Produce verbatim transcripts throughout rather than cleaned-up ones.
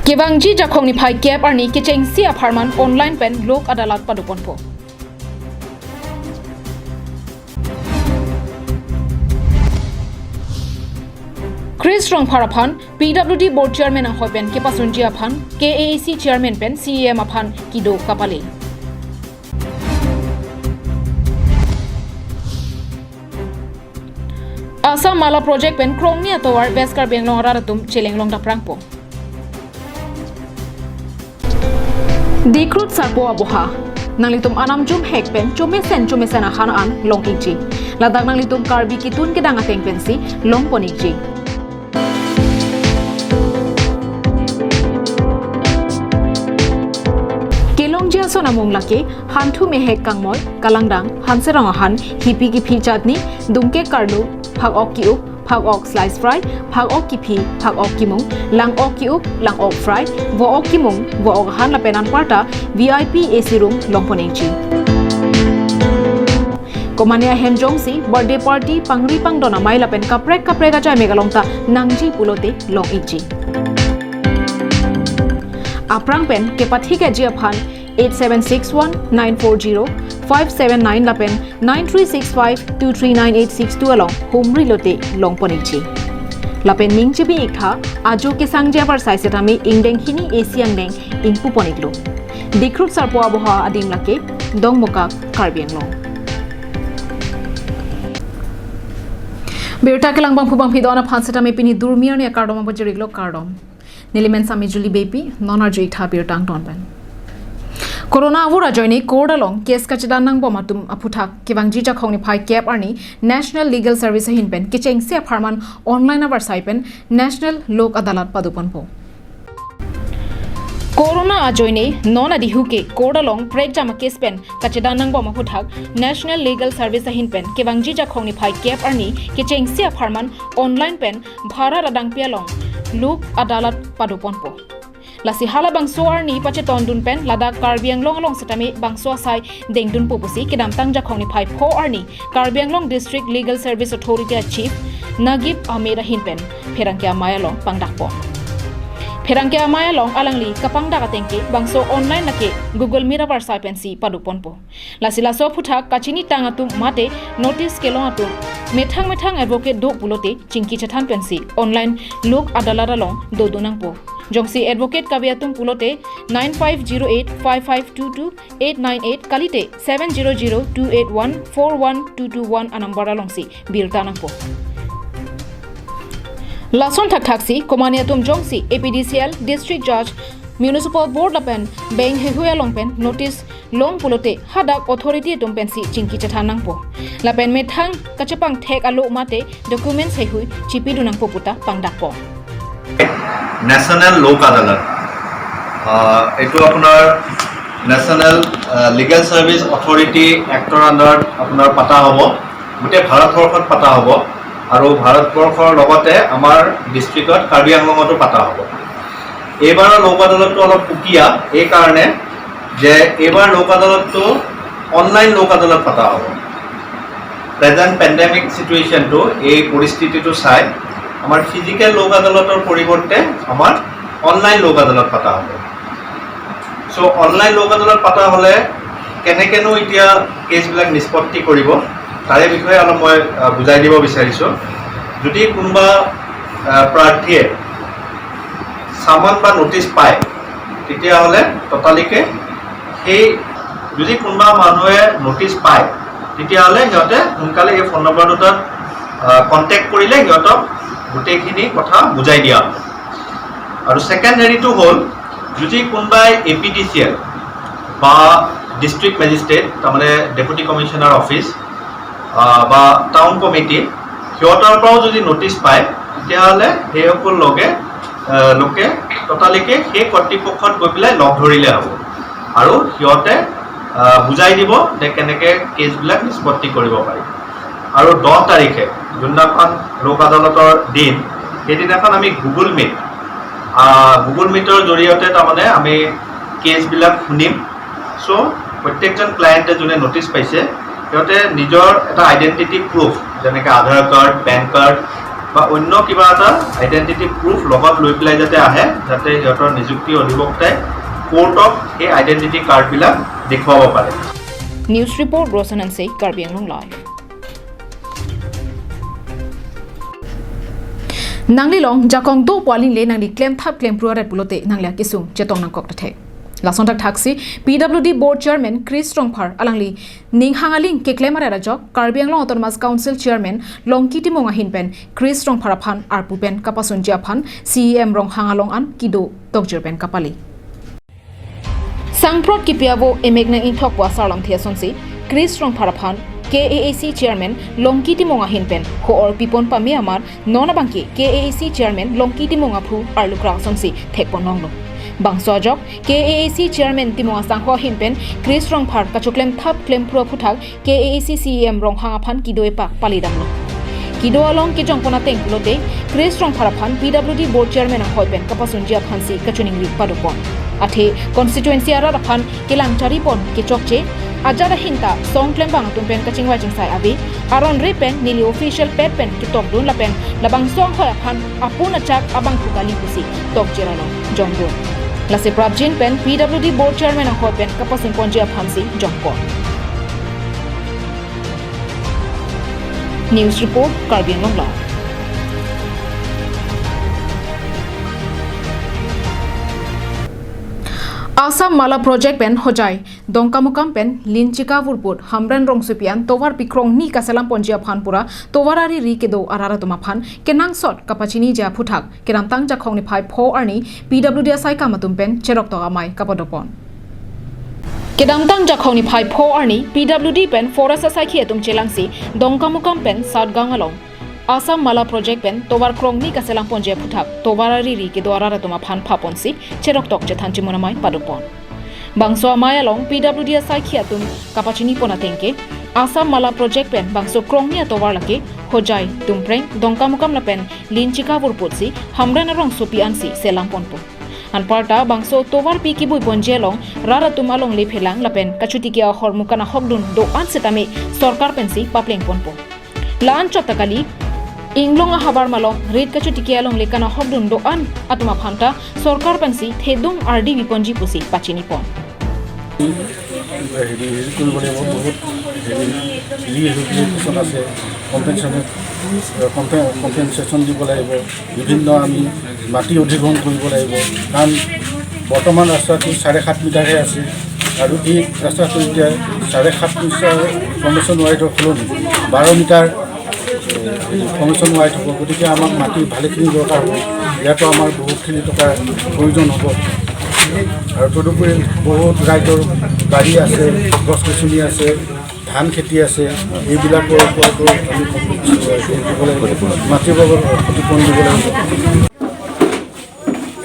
Kevangji Jakhong niphai kep arni kechengsi apharman online pen Lok Adalat padoponpo. Chris Rongphar aphan P W D Board Chairman anghoi pen kepasunji aphan K A A C Chairman pen C E M aphan kedo kapale. Assam Mala Project pen krongni atovar West Karbi Anglong arat atum chelenglong daprangpo. Dikhrut Sarpo Aboha. Nanglitum anam jumhek pen chomesen chomesen ahan an long-ikji. Ladak nanglitum Karbi kitun kedang ateng pensi longpon-ikji. Kelongji ason amung lake Hanthu Mehek Kangmoi, Kalangdang, Hanserong ahan, Hipi Kiphi Chutney, Dungke Karlu, Phak-ok Ki-up, Phak-ok Slice Fry, Phak-ok Kiphi, Phak-ok Kimung, Lang-ok Ki-up, Lang-ok Fry, Vo-ok Kimung, Vo-ok ahan lapen anparta V I P A C room longpon-ikji. Komane ahem jongsi birthday party, pangri pangdon amei lapen kaprek kaprek ajai mek along ta nangji pulote long-ikji. Aphrang pen kepathikji aphan eight seven six one nine four zero five seven nine lapen nine three six five two three nine eight six two along humri lote longpon-ikji. Lapen ning chibi-iktha, ajo kesangji avarsai setame ingdeng hini A C angdeng ingpupon-iklo. Dikhrut Sarpo Aboha adim lake Dongmukak, Karbi Anglong. Birta kelang bangphu bangphi do-an aphan setame pini durmi arni akardom apajirlo, kardom. Neli men sami Julie Beypi, non arju-iktha birta angton pen. Corona avur ajoine court along case kachedan nangbom atum aphuthak kevangji Jakhong niphai kep arni National Legal Service ahin pen kechengsi apharman online avarsai pen National Lok Adalat padoponpo. Corona ajoine non adihu ke court along prekjam a-case pen kachedan nangbom aphuthak National Legal Service ahin pen kevangji Jakhong niphai kep arni kechengsi apharman online pen Bharat adangpi along Lok Adalat padoponpo. Lasi halabangso arni pachetondun pen ladak Karbi Anglong along setame bangso asai dengdunpo pusi kedamtang Jakhong niphai pho arni Karbi Anglong District Legal Service Authority a-Chief Nagib Ahmed ahin pen pherangke amei along pangdakpo. Pherangke amei along alangli kapangdak ateng ke bangso online lake Google Meet avarsai pensi padoponpo. Lasi laso aphuthak kachinitang atum mate notice kelong atum methang methang advocate do pulote chingki chethan pensi online Lok Adalat along dodun nangpo. Jongsi advocate kabi atum pulote nine five zero eight five five two two eight nine eight kalite seven zero zero two eight one four one two two one a-number alongsi birta nangpo. Lason thakthaksi komane atum jongsi A P D C L, District Judge, Municipal Board lapen bank heihui along pen notice long pulote hadak authority atum pensi chingki chethan nangpo. Lapen methang kachepangthek alo mate documents heihui chipidun nangpo puta pangdakpo. National লোক আদালত, আহ, এইটো আপোনাৰ নেশ্যনেল, আহ, legal service authority এক্টৰ আণ্ডাৰত আপোনাৰ পতা হ'ব। গোটেই ভাৰতবৰ্ষত পতা হ'ব আৰু ভাৰতবৰ্ষৰ লগতে আমাৰ ডিষ্ট্ৰিক্টত কাৰ্বি আংলঙতো পতা হ'ব। এইবাৰৰ লোক আদালতটো অলপ সুকীয়া এইকাৰণে যে এইবাৰ লোক আদালতটো অনলাইন লোক আদালত পতা হ'ব। প্ৰেজেণ্ট পেণ্ডেমিক চিটুৱেশ্যনটো, এই পৰিস্থিতিটো চাই আমাৰ ফিজিকেল লোক আদালতৰ পৰিৱৰ্তে আমাৰ অনলাইন লোক আদালত পতা হ'ব। চ' অনলাইন লোক আদালত পতা হ'লে কেনেকেনো এতিয়া কেছবিলাক নিষ্পত্তি কৰিব, তাৰে বিষয়ে অলপ মই, আহ, বুজাই দিব বিচাৰিছোঁ। যদি কোনোবা, আহ, প্ৰাৰ্থীয়ে চামান বা নটিচ পায়, তেতিয়াহ'লে ততালিকে সেই, যদি কোনোবা মানুহে নটিচ পায়, তেতিয়াহ'লে সিহঁতে সোনকালে এই ফোন নম্বৰ দুটাত, আহ, কণ্টেক্ট কৰিলে সিহঁতক গোটেইখিনি কথা বুজাই দিয়া হ'ব। আৰু ছেকেণ্ড হেৰিটো হ'ল, যদি কোনোবাই এ পি ডি চি এল বা ডিষ্ট্ৰিক্ট মেজিষ্ট্ৰেট, তাৰমানে ডেপুটি কমিশ্যনাৰ অফিচ, আহ, বা টাউন কমিটি, সিহঁতৰ পৰাও যদি নটিচ পায়, তেতিয়াহ'লে সেইসকল লগে, আহ, লোকে ততালিকে সেই কৰ্তৃপক্ষত গৈ পেলাই লগ ধৰিলে হ'ব আৰু সিহঁতে, আহ, বুজাই দিব যে কেনেকে কেছবিলাক নিষ্পত্তি কৰিব পাৰি। আৰু দহ তাৰিখে যোনদিনাখন লোক আদালতৰ দিন, সেইদিনাখন আমি গুগল মিট, আহ, গুগল মিটৰ জৰিয়তে তাৰমানে আমি কেছবিলাক শুনিম। চ' প্ৰত্যেকজন ক্লায়েণ্টে যোনে নটিচ পাইছে, সিহঁতে নিজৰ এটা আইডেণ্টিটি প্ৰুফ, যেনেকে আধাৰ কাৰ্ড, পেন কাৰ্ড, বা অন্য কিবা এটা আইডেণ্টিটি প্ৰুফ লগত লৈ পেলাই যাতে আহে, যাতে সিহঁতৰ নিযুক্তি অধিবক্তাই কোৰ্টক সেই আইডেণ্টিটি কাৰ্ডবিলাক দেখুৱাব পাৰে। News report, Rosan Hanse, Karbi Anglong Live. Nangli along jakong do pu aling le nangli klemthap klemphru aret pulote nangli akesung chetong nangkok ta thek. Lason thakthaksi P W D Board Chairman Chris Rongphar alangli ning hang aling keklem aret ajok Karbi Anglong Autonomous Council Chairman Longki Timung ahin pen Chris Rongphar aphan arpu pen kapasunji aphan C E M Ronghang along an kedo tokjir pen kapali. Sangprot kipi avo emek nang ingthok pu asarlamthe asonsi Chris Rongphar aphan K A A C Chairman Longki Timung ahin pen ho-or pipon pame amar non abangke K A A C Chairman Longki Timung aphu arlukra asonsi thekpon longlo. Bangso ajok K A A C Chairman Timung asangho ahin pen Chris Rongphar kachoklem thap klemphru aphuthak K A A C C E M Ronghang aphan kedo epak palidamlo. Kedo along kejongpon ateng pulote Chris Rongphar aphan P W D Board Chairman ahoi pen kapasunji aphansi kachiningri padopon. Athe constituency arat aphan kelang charipon kechokche, ajat ahin ta song klembang atum pen kachingvai chingsai ave, aron re pen neli official pet pen ketokdun lapen labangso ahoi aphan apun achak abangphu kali pusi tokjir along jongdun. Lasi prapjin pen P W D Board Chairman ahoi pen kapasunponji aphansi jongpon. News report, Karbi Anglong Live. Assam Mala Project pen Hojai, Dongkamukam pen Linchika Vurput, Hamren Rongsopi an tovar pi krongni kaselamponji aphan pura tovar ariri kedo arat atum aphan kenangsot kapachiniji aphuthak kedamtang Jakhong niphai pho arni P W D asaikam atum pen cheroktok amei kapadopon. Kedamtang Jakhong niphai pho arni P W D pen Forest asaikhi atum chelangsi Dongkamukam pen Satgaon along Assam Mala Project pen tovar krongni kaselamponji aphuthak tovar ariri kedo arat atum aphan phaponsi cheroktok chethan chimun amei padopon. Bangso amei along P W D asaikhi atum kapachinipon atengke Assam Mala Project pen bangso krongni atovar lake Hojai, Tumpreng, Dongkamukam lapen Linchika Vurput si Hamren Rongsopi ansi selamponpo. Anparta bangso tovar pi kibuiponji along rat atum alongle phelang lapen kachotiki ahormu kanahokdun do-an setame sorkar pensi paplengponpo. La-an chot ta kali, inglong ahavar malom rit kachotiki alongle kanahokdun do-an atum aphan ta sorkar pensi thedung ardi biponji pusi pachinipon. হেৰি হেৰি কৰিব লাগিব, বহুত হেৰি ৰিহেবিলিটেশ্যন আছে, কম্পেনচেশ্যন কম্পে কম্পেনচেশ্যন দিব লাগিব, বিভিন্ন আমি মাটি অধিগ্ৰহণ কৰিব লাগিব। কাৰণ বৰ্তমান ৰাস্তাটো চাৰে সাত মিটাৰহে আছে আৰু এই ৰাস্তাটো এতিয়া চাৰে সাত মিটাৰ ফৰ্মেশ্যন ৱাইডৰ সলনি বাৰ মিটাৰ ফৰ্মেশ্যন ৱাইড হ'ব। গতিকে আমাক মাটি ভালেখিনি দৰকাৰ হ'ব, ইয়াতো আমাৰ বহুতখিনি টকাৰ প্ৰয়োজন হ'ব। আৰু তদুপৰি বহুত ৰাইজৰ বাৰী আছে, গছ গছনি আছে, ধান খেতি আছে, এইবিলাকৰ ওপৰতো আমি হেৰি দিব লাগিব, মাটিৰ বাবদ ক্ষতিপূৰণ দিব লাগিব।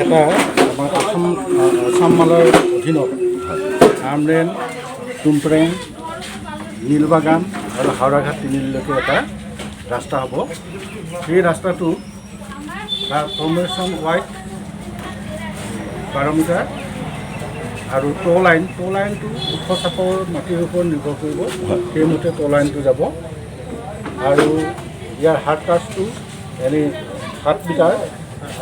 এটা আমাৰ অসম আছাম মালাৰ অধীনত আমৰেন, টুমপ্ৰেং, নীলবাগান আৰু হাওৰাঘাট তিনিআলিলৈকে এটা ৰাস্তা হ'ব। সেই ৰাস্তাটো ট্ৰান্সফৰ্মেশ্যন ৱাইড বাৰ মিটাৰ আৰু ট' লাইন, ট' লাইনটো ওখ চাপৰ মাটিৰ ওপৰত নিৰ্ভৰ কৰিব, সেইমতে ট' লাইনটো যাব। আৰু ইয়াৰ হাৰ্ড কাষ্টটো এনেই সাত মিটাৰ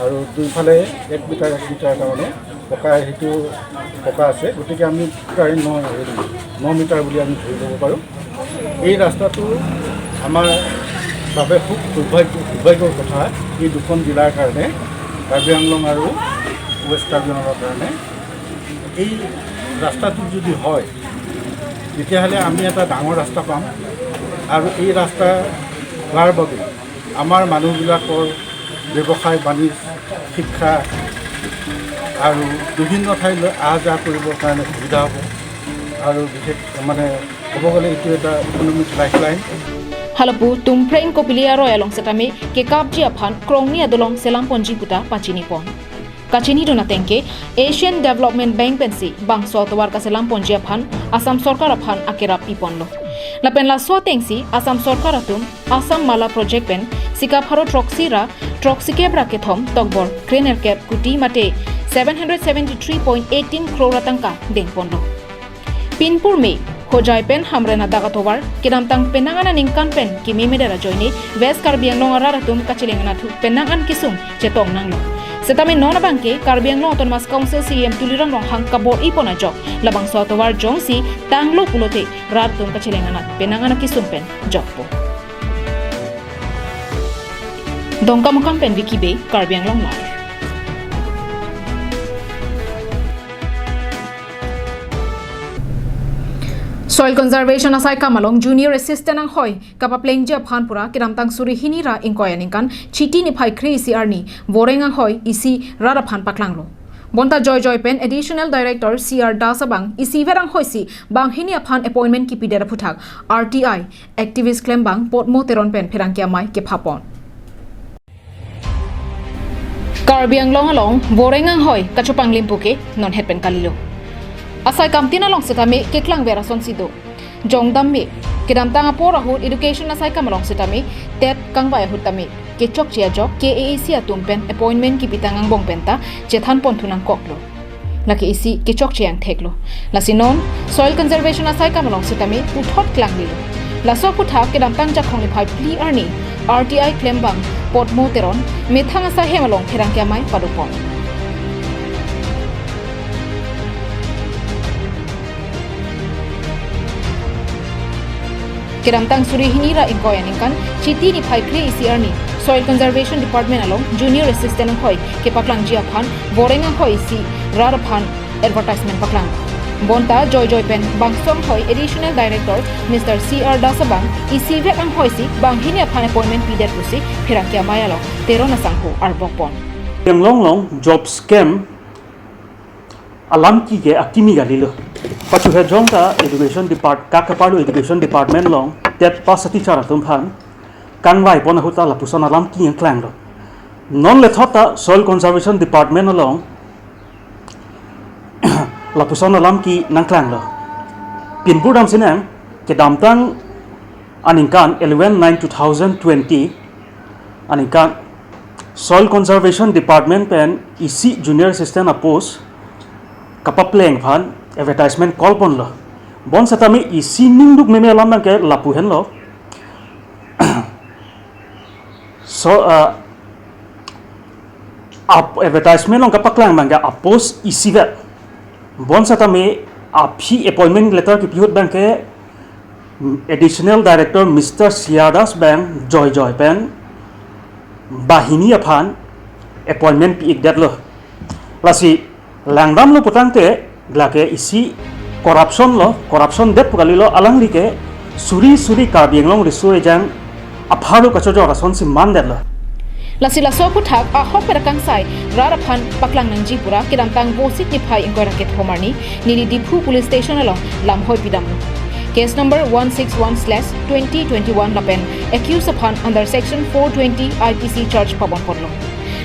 আৰু দুইফালে এক মিটাৰ এক মিটাৰ তাৰমানে পকা, সেইটো পকা আছে। গতিকে আমি প্ৰায় ন হেৰি ন মিটাৰ বুলি আমি ধৰি ল'ব পাৰোঁ। এই ৰাস্তাটো আমাৰ বাবে খুব সৌভাগ্য সৌভাগ্যৰ কথা, এই দুখন জিলাৰ কাৰণে, কাৰ্বি আংলং আৰু ৱেষ্ট কাৰ্বি আংলঙৰ কাৰণে। এই ৰাস্তাটো যদি হয়, তেতিয়াহ'লে আমি এটা ডাঙৰ ৰাস্তা পাম আৰু এই ৰাস্তা হোৱাৰ বাবে আমাৰ মানুহবিলাকৰ ব্যৱসায় বাণিজ্য, শিক্ষা আৰু বিভিন্ন ঠাইলৈ অহা যোৱা কৰিবৰ কাৰণে সুবিধা হ'ব। আৰু বিশেষ মানে ক'ব গ'লে এইটো এটা economic lifeline. Halapu Tumpreng Kopili aroi along setame kekapji aphan krongni adolong selamponji puta pachinipon. Kachinidun atengke Asian Development Bank pensi bangso atovar kaselamponji aphan Assam sorkar aphan akerap piponlo. Lapen laso atengsi Assam sorkar atum Assam Mala Project pen sika pharo throksi ra throksi kep ra kethom tokbor krenerkep kuti mate seven hundred seventy three point eighteen crore atangka dengponlo. Pinpur me Hojai pen Hamren adak atovar, kedamtang penang an aningkan pen kimemeder ajoine West Karbi Anglong arat atum kacheleng anatthu penang an kesung chetong nanglo. Setame non abangke Karbi Anglong Autonomous Council C E M Tuliram Ronghang kabor-ipon ajok labangso atovar jongsi tanglo pulote rat atum kacheleng anat penang an akesung pen jokpo. Dongkamukam pen Vicky Bey, Karbi Anglong Live. Soil Conservation asaikam along Junior Assistant anghoi kapaplengji aphan pura kedamtang suri hini ra ingkoi aningkan Chiti niphai kre-isi arni Voreng anghoi isi rat aphan paklanglo. Bonta joijoi pen Additional Director C R Das abang isivet anghoisi banghini aphan appointment kipidet aphuthak R T I activist klembang Potmo Teron pen pherangke amei kephapon. Karbi Anglong along Voreng anghoi kachopanglim puke nonhet pen kalilo. Asai kamtin along setame keklangver asonsi do. Jongdam me, kedamtang apor ahut education asaikam along setame TET kangvai ahut tame kechokche ajok K A A C atum pen appointment kipitang angbong penta chethanponthu nangkoklo. Lake isi kechokche angtheklo. Lasi non Soil Conservation asaikam along setame puthot klanglilo. Laso aphuthak kedamtang Jakhong niphai phli arni R T I klembang Potmo Teron methang asai hem along pherangke amei padopon. Kedamtang suri hini ra ingkoi aningkan Chiti niphai kre-isi arni Soil Conservation Department along Junior Assistant anghoi kepaklangji aphan Voreng anghoi isi rat aphan advertisement paklang. Bonta joijoi pen bangso anghoi Additional Director Mister C R Das abang isivet anghoisi banghini aphan appointment pidet pusi pherangke amei along Teron asangho arbokpon. Anglong along job scam alam kike akimi kalilo. Pachu hejong ta education depart, kakaparlo education department along TET pass a-teacher atum aphan kangvaipon ahut ta lapuson alam ki nangklanglo. Non lethot ta Soil Conservation Department along lapuson alam ki nangklanglo. Pinpur damsi nang, kedamtang aningkan eleven nine two thousand twenty aningkan Soil Conservation Department pen isi Junior Assistant apost kapapleng aphan advertisement call ponlo. Bon setame isi ningduk meme alam abangke lapu henlo. So, uh, ap-, advertisement along kapaklang abangke apost isivet. Bon setame aphi appointment letter kipi ahut abangke Additional Director Mister C R Das abang joijoi pen banghini aphan appointment pi-ikdetlo. Lasi langdamlo putangte lake isi corruption lo, corruption det pu kalilo, alangli ke suri suri Karbi Anglong riso ejang apharlo kachojor asonsi mandetlo. Lasi laso aphuthak ahok pen akangsai rat aphan paklang nangji pura kedamtang Vosit niphai ingkoi ra kethom arni neli Diphu Police Station along lamhoi pidamlo. Case number one six one slash twenty twenty-one lapen accused aphan under section four twenty I P C charge pabon ponlo.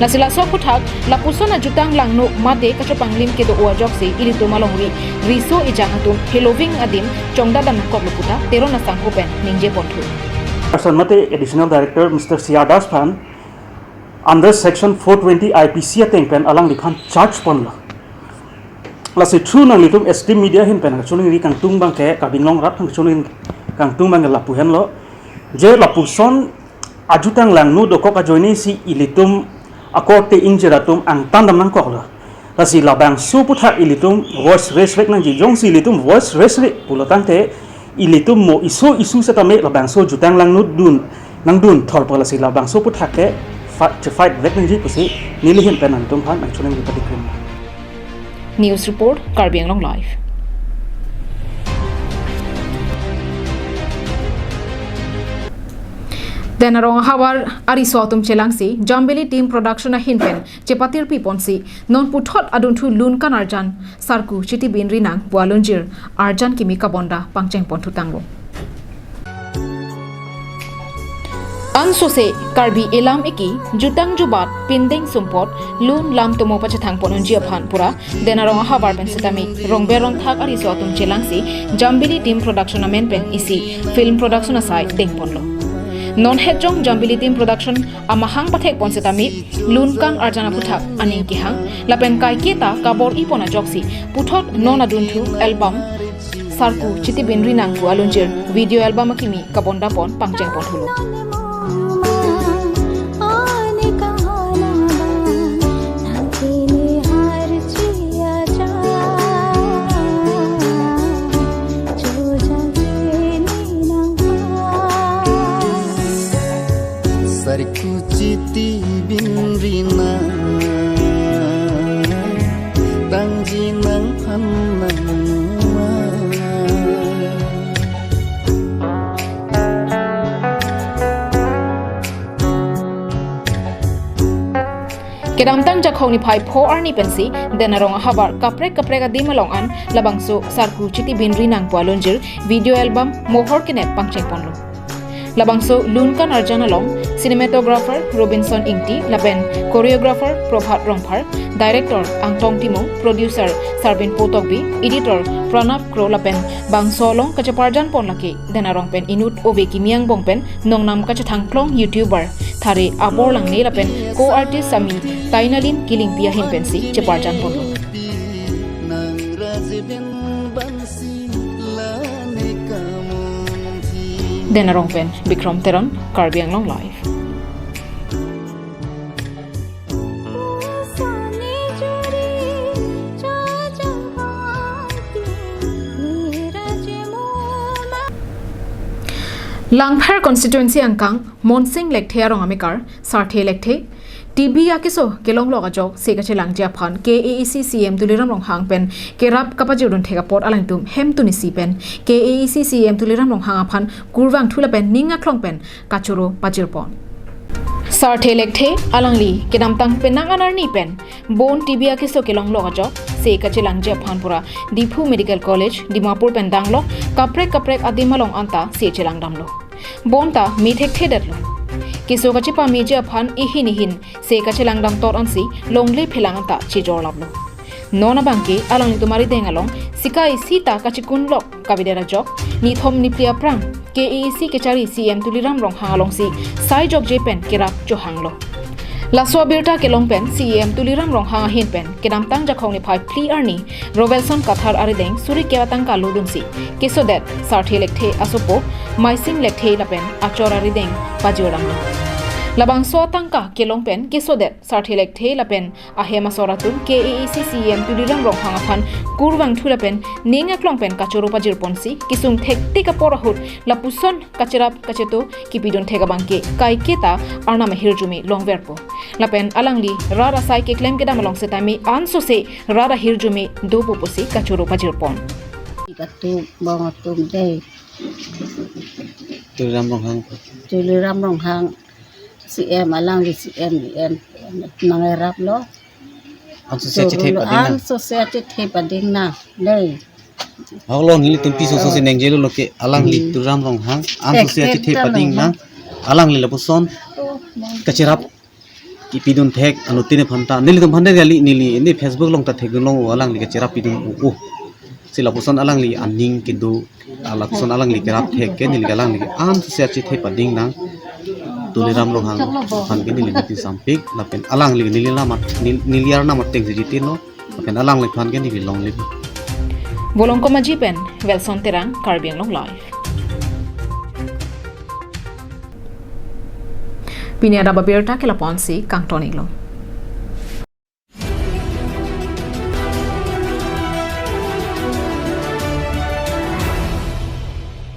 Lasi laso aphuthak lapuson ajutang langno mate kachopanglim kedo-o ajoksi ilitum alongri riso ejang atum heloving adim chongdadam nangkoklo puta Teron asangho pen ningjeponthu. Person mate Additional Director Mister C R Das aphan under section four twenty I P C ateng pen alangliphan charge ponlo. Lasi through nanglitum esteem media ahin pen kachiningri kangtung abangke, Karbi Anglong rat aphan kachiningri kangtung abangke lapu henlo. Je lapuson ajutang langno dokok ajoinesi ilitum akorte ingjir atum angtan dam nangkoklo. Lasi labangso aphuthak ilitum voice raise vek nangji, jongsi ilitum voice raise vek pulo tangte ilitum mo iso isu setame labangso jutang langno dun nangdun thorpo, lasi labangso aphuthak ke fa-, che-fight vek nangji pusi neli ahin pen nangtum aphan nangchiningri patikrim. News report, Karbi Anglong Live. Den arong ahavar ariso atum chelangsi Jambili Team Production ahin pen chepatirpi ponsi non puthot adunthu Lunkan Arjan sarku chitibin rinang pu alunjir arjan kimi kabonda pangcheng ponthu tanglo. Ansose Karbi elam eki jutang jubat pindeng sumpot lun lam tomo pachethang pon unji aphan pura den arong ahavar pen setame rongber rongthak ariso atum chelangsi Jambili Team Production amen pen isi film production asai dengponlo. Non hetjong Jambili Team Production amahang pathek pon setame Lunkan Arjan aphuthak aning kehang lapen kaiketa kabor-ipon ajoksi puthot non adunthu album Sarku Chitibinri Nang pu alunjir video album akimi kabonda pon pangcheng pon thulo. Sarku Chitibinri Nang, tangji nangphan nangma. Kedamtang Jakhong niphai pho arni pensi Den Arong ahavar kaprek kaprek adim along an labangso Sarku Chitibinri Nang pu alunjir video album Mohor Kenep pangcheng ponlo. Labangso lun kan arjan along cinematographer Robinson Ingti lapen choreographer Prabhat Rongphar, director Angtong Timung, producer Sarbin Potokbi, editor Pranab Kro lapen bangso along kacheparjan pon lake Den Arong pen inut ove kimi angbong pen nongnam kachethangklong YouTuber Thare Abor Langne lapen co-artist Sami Tainalin Kilingpi ahin pensi cheparjan ponlo. Den Arong pen Bikrom Teron, Karbi Anglong Live. Langpher constituency angkang Monsing Lekthe arong amekar Sarthe Lekthe, T B akeso kelonglok ajok se kachelangji aphan K A A C C E M Tuliram Ronghang pen kerap kapajirdun thek apot alangtum hemtun isi pen K A A C C E M Tuliram Ronghang aphan kurvangthu lapen ning aklong pen kachoro pajirpon. Sarthe Lekthe alangli kedamtang penang an arni pen bon T B akeso kelonglok ajok se kachelangji aphan pura Diphu Medical College, Dimapur pen danglok kaprek kaprek adim along anta se chelangdamlo. Bonta me thekthedetlo. Keso kachepameji aphan ihin ihin se kachelangdam tor ansi longle phelang anta chejorlaplo. Non abangke alanglitum arideng along sika isi ta kachikunlok kavedet ajok, nithom niphli aphrang K A A C kechari C E M Tuliram Ronghang alongsi saijokje pen kerap chohanglo. Laso abirta kelong pen C E M Tuliram Ronghang ahin pen kedamtang Jakhong niphai phli arni Robelson Kathar arideng suri kep atangka lodunsi kesodet Sarthe Lekthe asopo Maising Lekthe lapen achor arideng pajirdamlo. Labangso atangka kelong pen kesodet Sarthe Lekthe lapen ahem asor atum K A A C C E M Tuliram Ronghang aphan kurvangthu lapen ning aklong pen kachoro pajirponsi kesung thektik apor ahut lapuson kacherap kacheto kipidun thek abangke kaiketa arnam ahirjume longverpo. Lapen alangli rat asai keklem kedam along setame ansose rat ahirjume dopo pusi kachoro pajirpon. Ikatu bong atum dei. Tuliram Ronghang. Tuliram Ronghang C M alangli C M E M nangeraplo. Ansose achethe pading nang. Ansose achethe pading nang dei. Hoklo nelitum piso so sinengjelo loke alangli Hmm. Tuliram Ronghang ansose achethe pading nang. Alangli lapuson kacherap kipidun thek anuttin aphanta. Nelitum aphanta kali neli ne Facebook along ta thekdunlong o alangli kacherap pidun o o. Si lapuson alangli aning kedo, ah, lapuson alangli kerap thek ke neli alangli ansose achethe pading nang. Tuliram Ronghang aphan ke neli niti sampik lapen alangli neli lamat nel-, neli arnam ateng si jitino lapen alangliphan ke neli longle. Volongkom Aji pen Wilson Terang, Karbi Anglong Live. Pini adap abirta ke lapu-ansi kangton-iklo.